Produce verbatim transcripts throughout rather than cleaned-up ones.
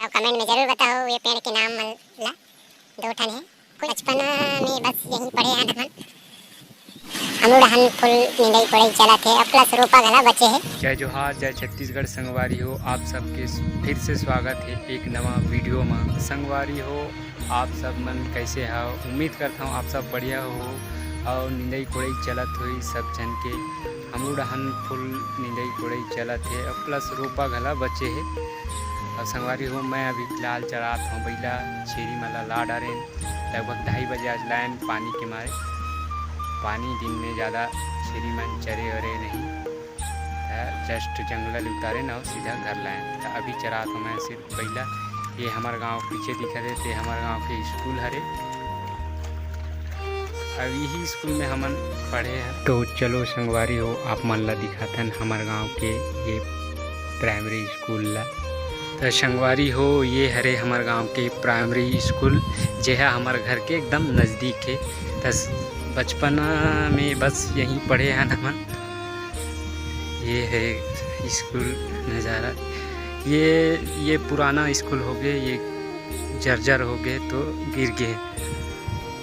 Comment में जरूर बताओ ये पेड़ के नाम मन ला। दो ठन हे। बचपना में बस यहीं पढ़े हन हमन। हमू डहन फुल निंदई कोड़ई चलत हे, अब प्लस रोपा घला बचे हे। जय जोहार, जय छत्तीसगढ़ संगवारी हो, आप सबके फिर से स्वागत है एक नवा वीडियो में। संगवारी हो, आप सब मन कैसे हो? उम्मीद करता हूँ आप सब बढ़िया हो और निंदई कोड़ई चलत होई सब जन के। हमू डहन फुल निंदई कोड़ई चलत हे, अब प्लस रोपा घला बचे हे। और संगवारी हो, मैं अभी फिलहाल चरात हूँ बइला, छेरी मन ला ला डारेन। लगभग ढाई बजे आज लायन पानी के मारे। पानी दिन में ज़्यादा छेरी मन चरे वरे नहीं, त जस्ट जंगल उतारेन अउ सीधा घर लायन। त अभी चरात हूँ मैं सिर्फ बइला। ये हमर गांव पीछे दिखत हे, ते हमर गांव के स्कूल हरे। अब यही स्कूल में हमन पढ़े हन। तो चलो संगवारी हो, आप मन ला दिखाथन हमर गांव के ये प्राइमरी स्कूल ला। त संगवारी हो, ये हरे हमर गांव के प्राइमरी स्कूल, जेहा हमर घर के एकदम नजदीक हे। त बचपना में बस यहीं पढ़े हन हमन। ये है स्कूल नज़ारा। ये, ये पुराना स्कूल हो गए, ये जर्जर हो गए तो गिर गए,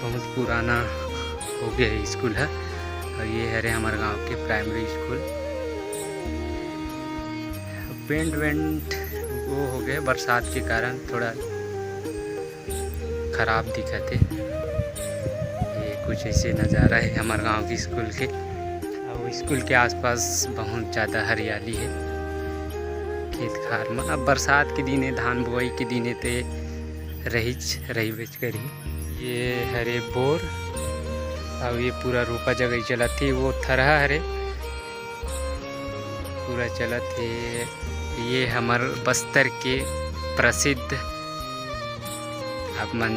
बहुत पुराना हो गए स्कूल है। और ये हरे हमर गांव के प्राइमरी स्कूल। पेंट वेंट वो हो गए बरसात के कारण, थोड़ा खराब दिखत हे। ये कुछ ऐसे नज़ारा है हमर गांव के स्कूल के। और स्कूल के आसपास बहुत ज़्यादा हरियाली है खेत खार में। अब बरसात के दिन है, धान बुआई के दिन है, ते रहीच रहीबेच करही। ये हरे बोर, और ये पूरा रोपा जगह चलत हे, वो थरहा हरे पूरा चलत हे। ये हमर बस्तर के प्रसिद्ध, आप मन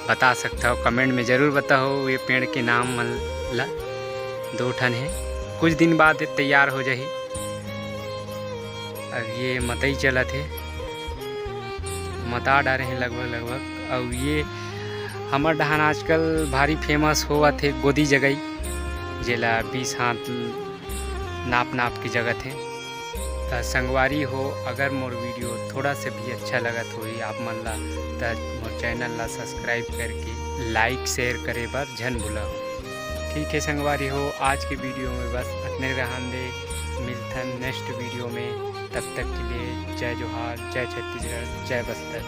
बता सकता हो, कमेंट में जरूर बताओ ये पेड़ के नाम मन ला। दो ठन हे, कुछ दिन बाद ये तैयार हो जाही। अब ये मतई चलत हे, मता डारे हैं लगभग लगभग। अब ये हमर डहान आजकल भारी फेमस होवत हे गोदी जगई, जेला बीस हाथ नाप नाप के जगत हे। त संगवारी हो, अगर मोर वीडियो थोड़ा से भी अच्छा लगत होही आप मन ला, त मोर चैनल ला सब्सक्राइब करके लाइक शेयर करे बर झन भूला हो। ठीक है संगवारी हो, आज के वीडियो में बस अतने रहन दे। मिलथन नेक्स्ट वीडियो में, तब तक के लिए जय जोहार, जय छत्तीसगढ़, जय बस्तर।